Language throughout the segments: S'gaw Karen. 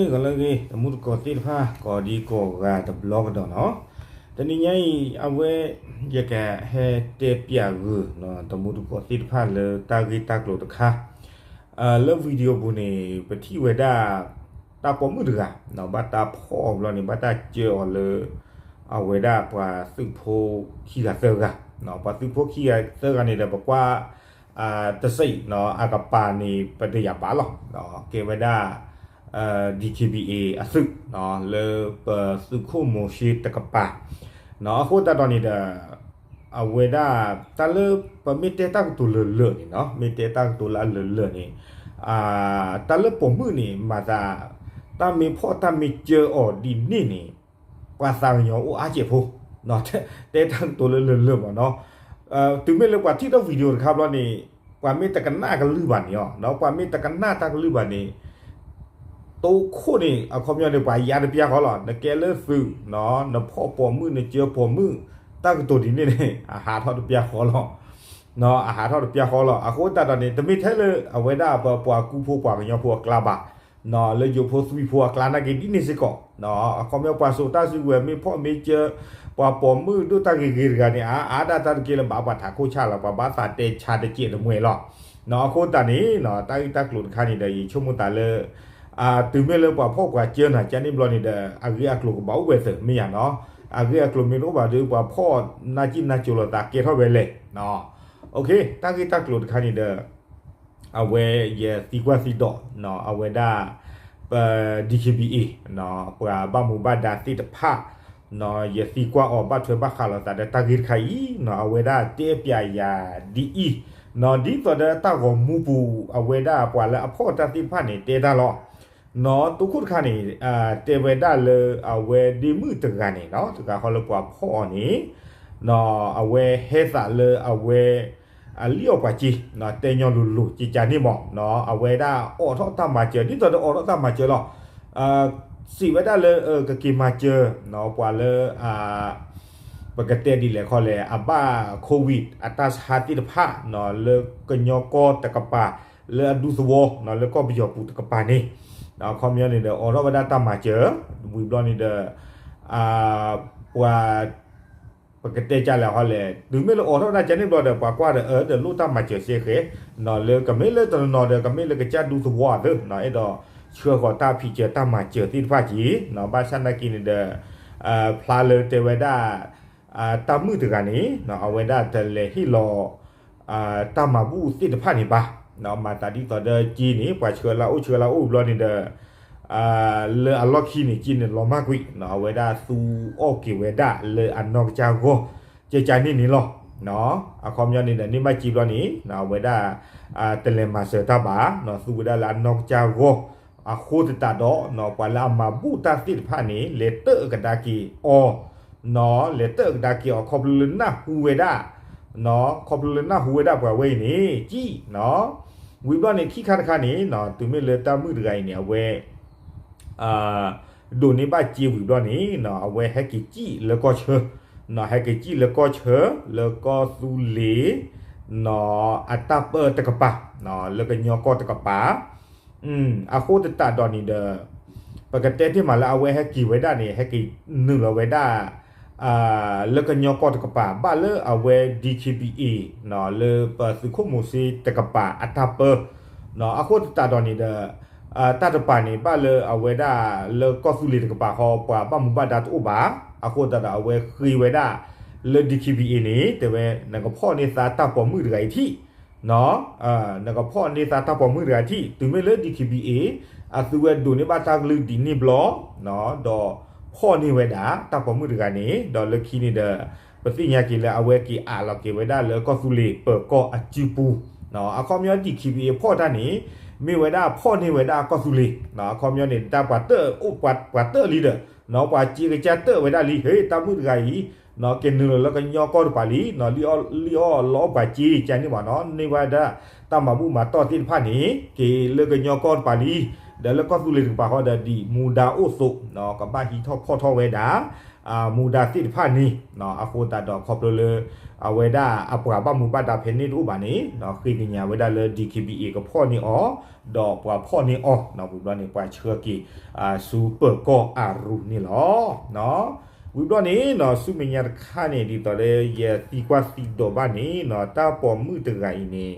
ဂီၤလၢအဂ့ၤ တံၤသကိးသ့ၣ်တဖၣ် ကိးဒံကိးဂၤတဘျီကဒီးနီၤ. တနံၤညါအံၤ အဝဲ ယကဟဲတဲပၠးဂုာ် တံၤသကိးသ့ၣ်တဖၣ်လၢတၢ်ဂ့ၢ်တၢ်ကျိၤတခါ လၢ video ပူၤန့ၣ် ပထံၣ်ဝဲဒၣ် တၢ်ပိာ်မုၣ်တဂၤ ဘၣ်တၢ်ဖီၣ်အီၤဘျီန့ၣ် ဘၣ်တၢ်ကၢအီၤလၢ အဝဲဒၣ်ပှၤသုးဖိခံဂၤသၢဂၤ, ပှၤသုးဖိခံဂၤသၢဂၤန့ၣ်ဒီး ပကွၢ် တစံး အကပၤန့ၣ် ပတယာ်ဘၣ်လီၤ. ကဲဝဲဒၣ် DKBA အသုး လၢပသုးခိၣ်မိၤၡ့တကပၤ အဃိသတးဒီးန့ၣ်ဒီး အဝဲဒၣ် တၢ်လၢ ပမ့ၢ်တဲတၢ်ကတိၤလၢာ်လၢာ်န့ၣ်နီၤ မ့ၢ်တဲတၢ်ကတိၤလၢအလၢာ်လၢာ်န့ၣ် တၢ်လၢပိာ်မုၣ်န့ၣ် မၤသး တၢ်မ့ၢ်ဖီၣ်တၢ်မ့ၢ်ကၢအီၤဒ်န့ၣ်န့ၣ် ပှၤသးကညီၤအိၣ်အါစဲးဖိ တဲတၢ်ကတိၤလၢလၢာ်လၢာ်မ့ၢ်နီၤ. တုၤမ့ၢ်လၢပှၤထံၣ်ထီၣ် video တခါဘျီန့ၣ် ပှၤမ့ၢ်တကနၣ်ကလုၢ်ဘၣ်န့ၣ် ပှၤမ့ၢ်တကနၣ်တၢ်ကလုၢ်ဘၣ်န့ၣ် တိခိၣ်န့ၣ် အခီပညီန့ၣ် ပှၤယါတပျၢ်ဃီလီၤ. နကဲလၢသုး နဖီၣ်ပိာ်မုၣ် နကၢပိာ်မုၣ် တၢ်ကတိၤဒ်န့ၣ်န့ၣ် အဟးထီၣ်တပျၢ်ဃီလီၤ. အဟးထီၣ်တပျၢ်ဃီလီၤ. အဃိသတးဒီးန့ၣ် တမ့ၢ်ထဲလၢအဝဲဒၣ်ပပှၤကူဖိပှၤကညီဖိအကျါဘၣ် လၢယိၤဖိသွံၣ်ဖိအကျါနာ်က့ဒ်န့ၣ်စ့ၢ်ကီး အခီပညီပှၤစိာ်တၢ်စုကဝဲၤမ့ၢ်ဖီၣ်မ့ၢ်ကၢ ပှၤပိာ်မုၣ်ဒိၣ်တၢ်ဂ့ၤဂ့ၤတဂၤန့ၣ် အါအါဒၣ်တၢ်တက့ၢ်လၢဘၣ်ပှၤထးခိၣ်ဆၣ်လီၤ ပှၤဘၣ်သးတဲဆါတကဲးတမှဲၤလီၤ. အဃိသတးန့ၣ် တၢ်ဂ့ၢ်တၢ်ကျိၤတခါန့ၣ်ဒီး ယဆိကမိၣ်သးလၢ တုၤမ့ၢ်လၢပှၤဖီၣ်ပှၤကၢနၤကန့ၣ်ဘျီန့ၣ်ဒီး အဂ့ၢ်အကျိၤကဘၣ်အိၣ်ဝဲသ့မ့ၢ်ယါနီၤ. အဂ့ၢ်အကျိၤမ့ၢ်တအိၣ်ဘၣ်ဒီး ပှၤဖီၣ်နၢ်ကံၣ်နၢ်ကၠိၤလိာ်သးကဲထီၣ်ဝဲလဲၣ်. တၢ်ဂ့ၢ်တၢ်ကျိၤတခါန့ၣ်ဒီး အဝဲယသံကွၢ်သံဒိး အဝဲဒၣ် ပ DKBA ပှၤဘၣ်မူဘၣ်ဒါသ့ၣ်တဖၣ် ယသံကွၢ်အီၤဘၣ်ထွဲဘၣ်ဃးလိာ်သးဒီးတၢ်ဂ့ၢ်တခါအံၤ အဝဲဒၣ်တဲပၠးယၤဒ်အံၤ ဒ်သိးဒီးတၢ်ဂီၤမူပူၤ အဝဲဒၣ်ပှၤလၢအဖီၣ်တၢ်သ့ၣ်တဖၣ်န့ၣ် တဲတၢ်လီၤ. တိခိၣ်တခါန့ၣ် တဲဝဲဒၣ်လၢအဝဲဒ့မုၣ်တဂၤန့ၣ် တဂၤဃီလၢပှၤဖီၣ်အီၤန့ၣ် အဝဲဟဲသးလၢအဝဲ အလံၣ်အီၣ်ပှၤစ့ တဲညီလိၤလိၤကကန့ၣ်မး အဝဲဒၣ်အိးထီၣ်တၢ်မၤစၢၤ ဒ်သိးဒီးအိးထီၣ်တၢ်မၤစၢၤလီၤ. စံးဝဲဒၣ်လၢ ကက့ၤမၤစၢၤ ပှၤလၢ ပကတဲဒ်လဲၣ်ခီလဲၣ် အဘၣ် COVID အတၢ်ဆါသ့ၣ်တဖၣ် လၢကညီကီၢ်တကပၤ လၢအဒူသဝီ လၢကီၢ်ပယီၤပူၤတကပၤန့ၣ် အခီပညီန့ၣ်ဒီး အိးထီၣ်ဝဲဒၣ်တၢ်မၤစၢၤ ဝံၤဘျီန့ၣ်ဒီး ပှၤ ပကတဲကလဲၣ်ဟီလဲၣ် တုၤမ့ၢ်လၢအိးထီၣ်ဝဲဒၣ်ကန့ၣ်ဘျီဒီး ပှၤကွၢ်ဒီး အၢ ဒီးလိၣ်တၢ်မၤစၢၤစ့ၢ်ကီး လၢကမ့ၢ်လၢတနီၤနီၤဒီး ကမ့ၢ်လၢကစၢ်ဒူသဝီအသိး အဲၣ်ဒိးဆှၢဃီၤတၢ်ဖံးစၢၤတၢ်မၤစၢၤသ့ၣ်တဖၣ်က့ၤ ဘၣ်ဆၣ်နာ်က့န့ၣ်ဒီး ဖျါလၢတဲဝဲဒၣ် တၢ်မုၣ်တဂၤန့ၣ် အဝဲဒၣ်တလဲၤဟ့ၣ်လီၤ တၢ်မၤဘူၣ်သ့ၣ်တဖၣ်န့ၣ်ဘၣ်. မၤသးဒ်သိးဒီးက့န့ၣ် ပှၤဆှၢလၢအိၣ်ဆှၢလၢအိၣ်ဘျီန့ၣ်ဒီး လၢအလီၢ်ခံန့ၣ် က့န့ၣ်လီၤမၢ်ကွံာ် အဝဲဒၣ်သူအီၣ်က့ၤဝဲဒၣ်လၢအနီၢ်ကစၢ်ဂီၢ် ကကန့ၣ်န့ၣ်လီၤ. အခီပညီန့ၣ်ဒီး န့ၢ်ဘၣ်က့ဘျီန့ၣ် အဝဲဒၣ် တလဲၤမၤစၢၤတၢ်ဘၣ် သူဝဲဒၣ်လၢအနီၢ်ကစၢ်ဂီၢ် အဃိသတးဒီး ပှၤလၢအမၤဘူၣ်တၢ်သ့ၣ်တဖၣ်န့ၣ် လဲၤတၢၣ်ကဒါက့ၤအီၤ လဲၤတၢၣ်ကဒါက့ၤအီၤ ခီဖျိလၢနၢ်ဟူဝဲဒၣ် ခီဖျိလၢနၢ်ဟူဝဲဒၣ်ပှၤဝဲအံၤန့ၣ် ကံ ဝံၤဘျီန့ၣ် ခံခါတခါန့ၣ် တုၤမ့ၢ်လၢတၢ်မုၣ်တဂၤအံၤန့ၣ် အဝဲ ဒိးန့ၢ်ဘၣ်စ့ဝံၤဘျီန့ၣ် အဝဲဟဲက့ၤစံၣ်လၢကီၢ်ဆၢ ဟဲက့ၤစံၣ်လၢကီၢ်ဆၢ လၢကီၢ်သူလ့ၤ အတၢ်ပၢတကပၤ လၢကညီကီၢ်တကပၤ အဃိသတးဒီးန့ၣ်ဒီး ပကတဲတ့ၢ်မးလၢအဝဲဟဲက့ၤဝဲဒၣ်န့ၣ် ဟဲက့ၤနုာ်လီၤဝဲဒၣ် လၢကညီကီၢ်တကပၤ ဘၣ်လၢအဝဲ DKBA လၢပသုးခိၣ်မိၤၡ့တကပၤအတၢ်ပၢ အဃိသတးဒီးန့ၣ်ဒီး တၢ်တပၤန့ၣ် ဘၣ်လၢအဝဲဒၣ်လၢကီၢ်သူလ့ၤတကပၤဃီ ပှၤဘၣ်မူဘၣ်ဒါတအိၣ်ဘၣ်. အဃိသတးဒီးအဝဲဃ့ဝဲဒၣ် လၢ DKBA န့ၣ် တဲဝဲ နကဖီၣ်န့ၢ်သါတၢ်ပိာ်မုၣ်တဂၤအံၤထံၣ် နကဖီၣ်န့ၢ်သါတၢ်ပိာ်မုၣ်တဂၤထံၣ် တုၤမ့ၢ်လၢ DKBA အသုဝဲဒိးန့ၢ်ဘၣ်တၢ်ကလုၢ်ဒ်န့ၣ်ဘျီ ဒီးဖီၣ်န့ၢ်ဝဲဒၣ်တၢ်ပိာ်မုၣ်တဂၤန့ၣ် ဒီးလၢခံန့ၣ်ဒီး ပသ့ၣ်ညါက့ၤလၢအဝဲက့ၤအးလီၤက့ၤဝဲဒၣ်လၢကီၢ်သူလ့ၤပၢၤကီၢ်အစုပူၤ အခီပညီ DKBA ဖီၣ်တၢ်န့ၣ် မ့ၢ်ဝဲဒၣ်ဖီၣ်န့ၢ်ဝဲဒၣ်ကီၢ်သူလ့ၤ အခီပညီန့ၣ် တၢ်ပှၤတၢၣ်အိၣ်ပှၤတၢၣ်လံဒီး ပှၤစ့ကစၢ်တၢၣ်ဝဲဒၣ်လံ ဟ့ၣ် တၢ်မုၣ်တဂၤအံၤ က့ၤနုာ်လီၤလၢကညီကီၢ်တပၤလံ လံၣ်အီၣ်လီအီၣ်ပှၤစ့ကန့ၣ်ဘၣ်နီၤ န့ၢ်ဝဲဒၣ်တၢ်မၤဘူၣ်မၤတီၢ်သ့ၣ်တဖၣ်န့ၣ် က့ၤလၢကညီကီၢ်တပၤလံ ဒီးလၢကီၢ်သူလ့ၤတကပၤဃီဒီးဒ်မူဒါအိၣ်သိး ကဘၣ်ဟံးထီၣ်ဖီၣ်ထီၣ်ဝဲဒၣ် မူဒါသ့ၣ်တဖၣ်န့ၣ် အဃိသတးဒီးခီဖျိလၢ အဝဲဒၣ်အပှၤဘၣ်မူဘၣ်ဒါဖဲန့ၣ်တအိၣ်ဘၣ်န့ၣ် ဃ့ကညးဝဲဒၣ်လၢ DKBA ကဖီၣ်န့ၢ်အီၤ ဒီးပှၤဖီၣ်န့ၢ်အီၤ ဝံၤဘျီန့ၣ် ပှၤဆှၢက့ၤ ဆူပၢၤကီၢ်အရူန့ၣ်လီၤ. ဝံၤဘျီန့ၣ်နီၤ ဆူမဲာ်ညါတခါန့ၣ် ဒ်သိးဒီးယသံကွၢ်သံဒိးဘၣ်န့ၣ် တၢ်ပိာ်မုၣ်တဂၤအံၤန့ၣ်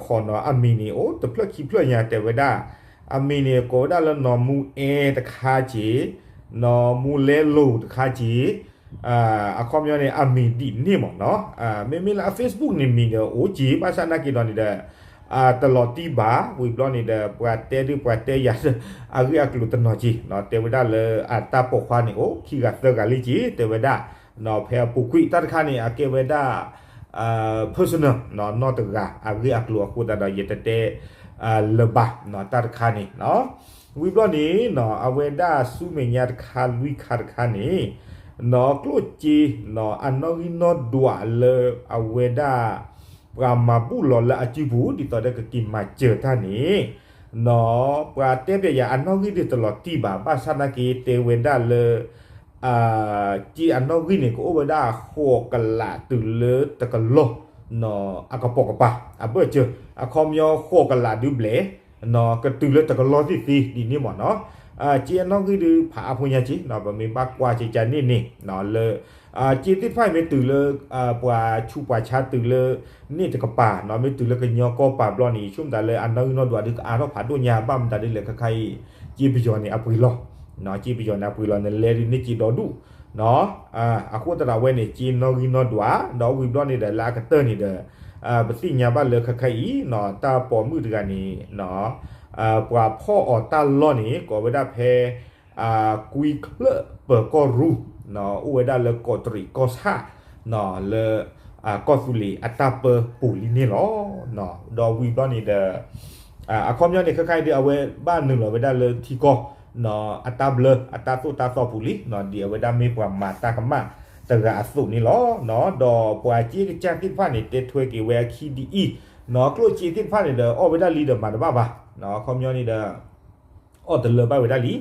ခီနီၤ အမံၤန့ၣ် အိၣ်တဖျၢၣ်ခံဖျၢၣ်ညါတဲဝဲဒၣ် အမံၤန့ၣ် ကိးဝဲဒၣ်လၢနီၢ်မူအဲတခါက့ၤ, နီၢ်မူလဲလိၤတခါက့ၤ, အခီပညီန့ၣ် အမံၤဒ်န့ၣ်မ့ၢ်နီၤ. မ့မ့ၢ်လၢအ Facebook န့ၣ်မံၤဒီးအိၣ်က့ၤ ဘၣ်ဆၣ်နာ်က့ၤဒီးန့ၣ်ဒီး တလီၤတံၢ်ဘၣ် ဝံၤဘျီန့ၣ်ဒီး ပှၤတဲဒုးပှၤတဲယၤ အဂ့ၢ်အကျိၤတနီၤက့ၤ တဲဝဲဒၣ်လၢအတၢ်ပိာ်ခွါန့ၣ် အိၣ်ခံဂၤသၢဂၤလံက့ၤ တဲဝဲဒၣ် ဖဲအပူၤကွံာ်တၢ်တခါန့ၣ် အကဲဝဲဒၣ် personal နီၢ်တဂၤ အဂ့ၢ်အကျိၤအဃိသတးဒီး ယတတဲလၢၤဘၣ် တၢ်တခါန့ၣ် ဝံၤဘျီန့ၣ်နီၤ အဝဲဒၣ်ဆူမဲာ်ညါတခါလွံၢ်ခါတခါန့ၣ် နီၢ်ကျိၣ်စ့နီၤ အနီၣ်ဂံၢ်နီၣ်ဒွးလၢအဝဲဒၣ် ပှၤမၤဘူၣ်လီၤလၢအစုပူၤ ဒ်သိးဒီးကက့ၤမၤစၢၤတၢ်န့ၣ် နီၤ ပှၤတဲပျဲယၤအနီၣ်ဂံၢ်ဒုးတလီၤတံၢ်ဘၣ် ဘၣ်ဆၣ်နာ်က့ၤတဲဝဲဒၣ်လၢ စ့အနီၣ်ဂံၢ်န့ၣ် ကအိၣ်ဝဲဒၣ်ဃိးကလးတုၤလၢတကလီၢ် အကပိာ်ကပၤ အဘၢၣ်စၢၤ အခီပညီဃိးကလးဒုးဘျဲၣ် ကတုၤလၢတကလီၢ်သ့ၣ်သ့ၣ်ဒ်န့ၣ်မ့ၢ်နီၤ. စ့အနီၣ်ဂံၢ်ဒုးဖးအါဖိညါက့ၤ ပမ့ၢ်ဘၣ်ကွၢ်ကကန့ၣ်န့ၣ် လၢ စ့သ့ၣ်တဖၣ်အံၤမ့ၢ်တုၤလၢ ပှၤဆူးပှၤဆါတုၤလၢ န့ၣ်တကပၤနီၤ မ့ၢ်တုၤလၢကညီကီၢ်ပၤဘျီန့ၣ် ဆိကမိၣ်သးလၢအနီၣ်ဂံၢ်နီၣ်ဒွးဒုးကအါထီၣ်ဖးဒိၣ်ညါ ဘၣ်မတၤဒ်လဲၣ်ခဲခါအံၤ စ့ပယီၤန့ၣ်အပှ့ၤလီၤ စ့ပယီၤန့ၣ်အပှ့ၤလီၤ နလဲၤဒုးန့ၢ်စ့ဒီဒူၣ် အဃိသတးဒီးအဝဲန့ၣ် စ့နီၣ်ဂံၢ်နီၣ်ဒွး ဒီးဝံၤဘျီန့ၣ်ဒီးလၢအကတၢၢ်န့ၣ်ဒီး ပသ့ၣ်ညါဘၣ်လၢခဲခါအံၤနီၤ တၢ်ပိာ်မုၣ်တဂၤန့ၣ် ပှၤဖီၣ်အီၤတၢ်လီၢ်န့ၣ် ကိးဝဲဒၣ်ဖဲ ကွံချၢၣ်ပၢၤကီၢ်ရူၢ် အိၣ်ဝဲဒၣ်လၢကီးတရံးကီၢ်ဆၣ် လၢ ကီၢ်သူလ့ၤအတၢ်ပၢပူၤလံန့ၣ်လီၤ. ဒီးဝံၤဘျီန့ၣ်ဒီး အခီပညီန့ၣ် ခဲခါအံၤဒုး အဝဲဘၣ်နုာ်လီၤဝဲဒၣ်လၢထံကီၢ် အတၢ်ဘျၢ အတၢ်သိၣ်တၢ်သီပူၤလံ ဒ်အဝဲဒၣ်မ့ၢ်ပှၤမၤတၢ်ကမၣ်တဂၤအသိးန့ၣ်လီၤ. ဒီးပှၤစ့ကစၢ်သ့ၣ်တဖၣ်န့ၣ် တဲထွဲက့ၤဝဲအခံဒ်အံၤ ကျိၣ်စ့သ့ၣ်တဖၣ်န့ၣ်ဒီး အီၣ်ဝဲဒၣ်လံဒီးမၤတဘၣ်ဘၣ် အခီပညီန့ၣ်ဒီး အီၣ်တလၢဘၣ်ဝဲဒၣ်လံ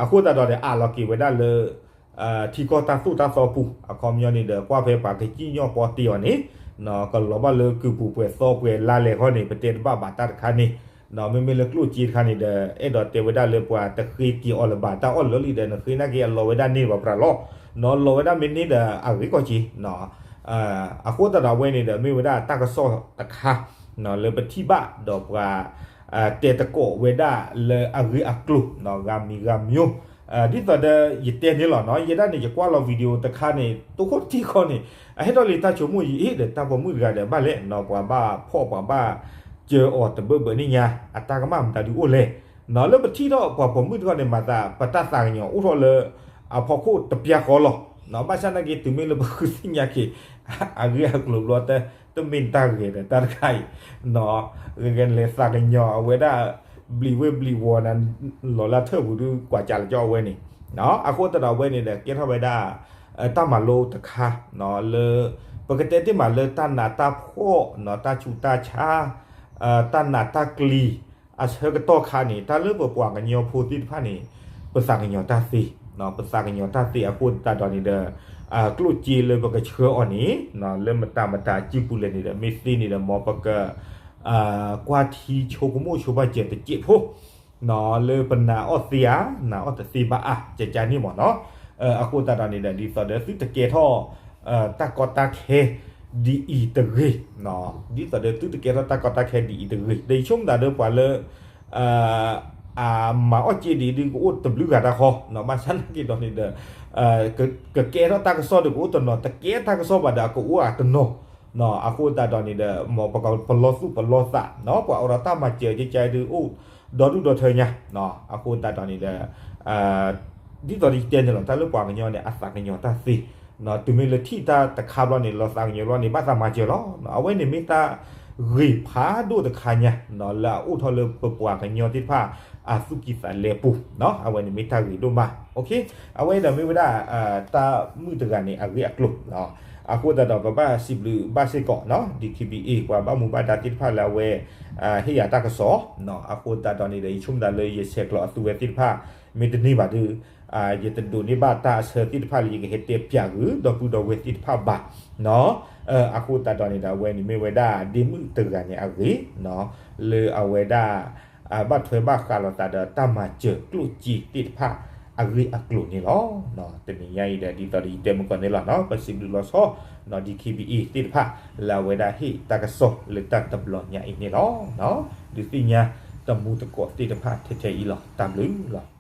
အဃိသတးဒီးန့ၣ် အးလီၤက့ၤဝဲဒၣ်လၢ ထံကီၢ်တၢ်သိၣ်တၢ်သီပူၤ အခီပညီန့ၣ်ဒီး ကွၢ်ဖဲပှၤကစံၣ်ညီၣ်ပီတ့ၢ်အီၤန့ၣ် ကလီၤဘၣ်လၢကုၢ်ပူၤပှဲၤသီပှဲၤလါလဲၣ်ဃီန့ၣ် ပတဲတဘၣ်ဘၣ်တၢ်တခါန့ၣ် မ့မ့ၢ်လၢကျိၣ်စ့တခါန့ၣ်ဒီး အဲၣ်ဒိးတဲဝဲဒၣ်လၢပှၤတဃ့က့ၤအီၤလၢၤဘၣ် တၢ်အီၣ်လၢာ်လံဒီး နဃ့နာ်က့ၤအလီၤဝဲဒၣ်န့ၢ်ဘၣ်ပြးလီၤ လီၤဝဲဒၣ်မ့ၢ်န့ၢ်ဒီးအဂ့ၤကီၢ်က့ၤ အဃိသတးဒီးအဝဲန့ၣ်ဒီး မ့ၢ်ဝဲဒၣ်တၢ်ကစီၣ်တခါ လၢပထံၣ်ဘၣ်ဒီးပှၤ တဲသကိးဝဲဒၣ်လၢအဂ့ၢ်အကျိၤ ဂၤမံၤဂၤမံၤ ဒ်သိးဒီးယတဲန့ၣ်လီၤနီၤ ယဲဒၣ်န့ၣ် ယကွၢ်လီၤ video တခါန့ၣ် တိခိၣ်တထံၣ်ခီန့ၣ် အဟဲထီၣ်လံတၢ်ဆိကမိၣ်ယံၤ အ့ ဒီးတၢ်ပိာ်မုၣ်တဂၤဒီးဘၣ်လဲၣ်နီၤ ပှၤဘၣ်ဖီၣ်ပှၤဘၣ်စၢၤအီၤတဘၢဘၢန့ၣ်ညါ အတၢ်ကမၣ်မတၤဒုးအိၣ်လဲၣ် လၢပထံၣ်ထီၣ်ပှၤပိာ်မုၣ်တခီန့ၣ် မၤသးပတၢ်သးကညီၤအိၣ်ထီၣ်လၢ အဖီခိၣ်တပျၢ်ဃီလီၤ ဘၣ်ဆၣ်နာ်က့ၤတုၤမ့ၢ်လၢပဃုသ့ၣ်ညါက့ၤ အဂ့ၢ်အကျိၤဘျီတၢ် တမ့ၢ်တၢ်ဂ့ၤဒီးတၢ်တခါအံၤ ဂ့ၤဂ့ၤလဲၤသးကညီၤအဝဲဒၣ် ဘျံးဝ့ၢ်ဘျံးဝီၤနၤ လီၤလၢထၢၣ်ပူၤဒုးကွၢ်ကးလၢကၠီအဝဲန့ၣ် အဃိသတးဒီးအဝဲန့ၣ်ဒီး ကဲထီၣ်ဝဲဒၣ် တၢ်မၤလိတခါ လၢ ပကတဲတ့ၢ်မးလၢတၢ်နးတၢ်ဖှီၣ် တၢ်ဆူးတၢ်ဆါ တၢ်နးတၢ်ကျံၤ အဆၢကတီၢ်ခါန့ၣ် တၢ်လၢပပှၤကညီဖိသ့ၣ်တဖၣ်န့ၣ် ပသးကညီၤတၢ်သ့ ပသးကညီၤတၢ်သ့အဃိသတးဒီးန့ၣ်ဒီး ကျိၣ်စ့လၢပကဆှၢအီၤန့ၣ် လၢမတၤမတၤစုပူၤလဲၣ်န့ၣ်ဒီး မ့ၢ်သ့န့ၣ်ဒီး မ်ပက ကွၢ်ထံဆိကမိၣ်ဆိဘၣ်စၢၤတစဲးဖိ လၢပနာ်အီၣ်သ့ဧါ နာ်အီၣ်တသ့ဘၣ်ဧါ ကကန့ၣ်မ့ၢ်နီၤ အဃိသတးဒီးန့ၣ်ဒီး ဒ်သိးဒီးသုတကဲထီၣ် တၢ်ကီတၢ်ခဲ ဒ်အံၤတဂ့ၤ ဒ်သိးဒီးသုတကဲထီၣ်တၢ်ကီတၢ်ခဲဒ်အံၤတဂ့ၤ ဒီးယဆိကမိၣ်သးဒီးပှၤလၢ အမၤအီၣ်စ့ဒံးဒုးကအိၣ်တဘျုးဂၤတၢ်ဃီ ဘၣ်ဆၣ်နာ်က့ၤဒီးန့ၣ်ဒီး ကကဲထီၣ်တၢ်ကစီၣ်ဒီးကအိၣ်တနီၤ တကဲတၢ်ကစီၣ်ဘၣ်ဒီးအကအိၣ်အတနီၤ အဃိသတးဒီးန့ၣ်ဒီး မ်ပကပလီၢ်သူၣ်ပလီၢ်သး ပှၤအိၣ်ဒီးတၢ်မၤစၢၤကကဒုးအိၣ်ဒီဒူၣ်ဒီထၢညါ အဃိသတးဒီးန့ၣ်ဒီး ဒ်သိးဒီးယတဲန့ၣ်လီၤ တၢ်လၢပှၤကညီန့ၣ် အသးကညီၤတၢ်သ့ တုၤမ့ၢ်လၢထံၣ်တၢ်တခါဘျီန့ၣ် လီၤသးကညီၤဘျီန့ၣ် ဘၣ်သးမၤစၢၤလီၤ အဝဲန့ၣ်မ့ၢ်တၢ်ဂ့ၤဖးဒိၣ်တခါညါ လၢအအိၣ်ထီၣ်လၢပပှၤကညီသ့ၣ်တဖၣ် အသူၣ်ကံၢ်သးလဲပူၤ အဝဲန့ၣ်မ့ၢ်တၢ်ဂ့ၤဒိၣ်မး အဝဲဒီးမ့ၢ်ဝဲဒၣ် တၢ်မုၣ်တဂၤန့ၣ် အဂ့ၢ်အကျိၤ အဃိသတးဒီးပဘၣ်စံးဘျုးဘၣ်စ့ၢ်ကီး DKBA ပှၤဘၣ်မူဘၣ်ဒါသ့ၣ်တဖၣ်လၢအဝဲ ဟ့ၣ်ယၤတၢ်ကစီၣ် အဃိသတးဒီးန့ၣ်ဒီး ယဆိကမိၣ်သးလၢယဆဲးကျိးအသုဝဲသ့ၣ်တဖၣ် မ့ၢ်တန့ၢ်ဘၣ်ဒီး ယတဒိးန့ၢ်ဘၣ်တၢ်အဆၢသ့ၣ်တဖၣ်လၢယကဟဲတဲပၠးဂ့ၤ ဒီပုၢ်ဒီဝဲၢ်သ့ၣ်တဖၣ်ဘၣ် အဃိသတးဒီးန့ၣ်ဒီး အဝဲန့ၣ်မ့ၢ်ဝဲဒၣ်ဒ့မုၣ်တဂၤန့ၣ်အဂ့ၢ် လၢအဝဲဒၣ် ဘၣ်ထွဲဘၣ်ဃးလိာ်သးဒီးတၢ်မၤစၢၤကျိၣ်စ့သ့ၣ်တဖၣ်အဂ့ၢ်အကျိၤန့ၣ်လီၤ. တနံၤညါအံၤဒီး ဒ်သိးဒီးယတဲမုၢ်ကီၢ်န့ၣ်လီၤနီၤ ပစံးဘျုးလီၤဆီ ဒီး DKBA သ့ၣ်တဖၣ် လၢအဝဲဒၣ်ဟ့ၣ်တၢ်ကစီၣ်လၢတၢ်တဘျီညါအံၤန့ၣ်လီၤ. ဒုးသ့ၣ်ညါတမူသကိးသ့ၣ်တဖၣ်ထဲထဲအံၤလီၤ. တၢ်ဘျုးလီၤ.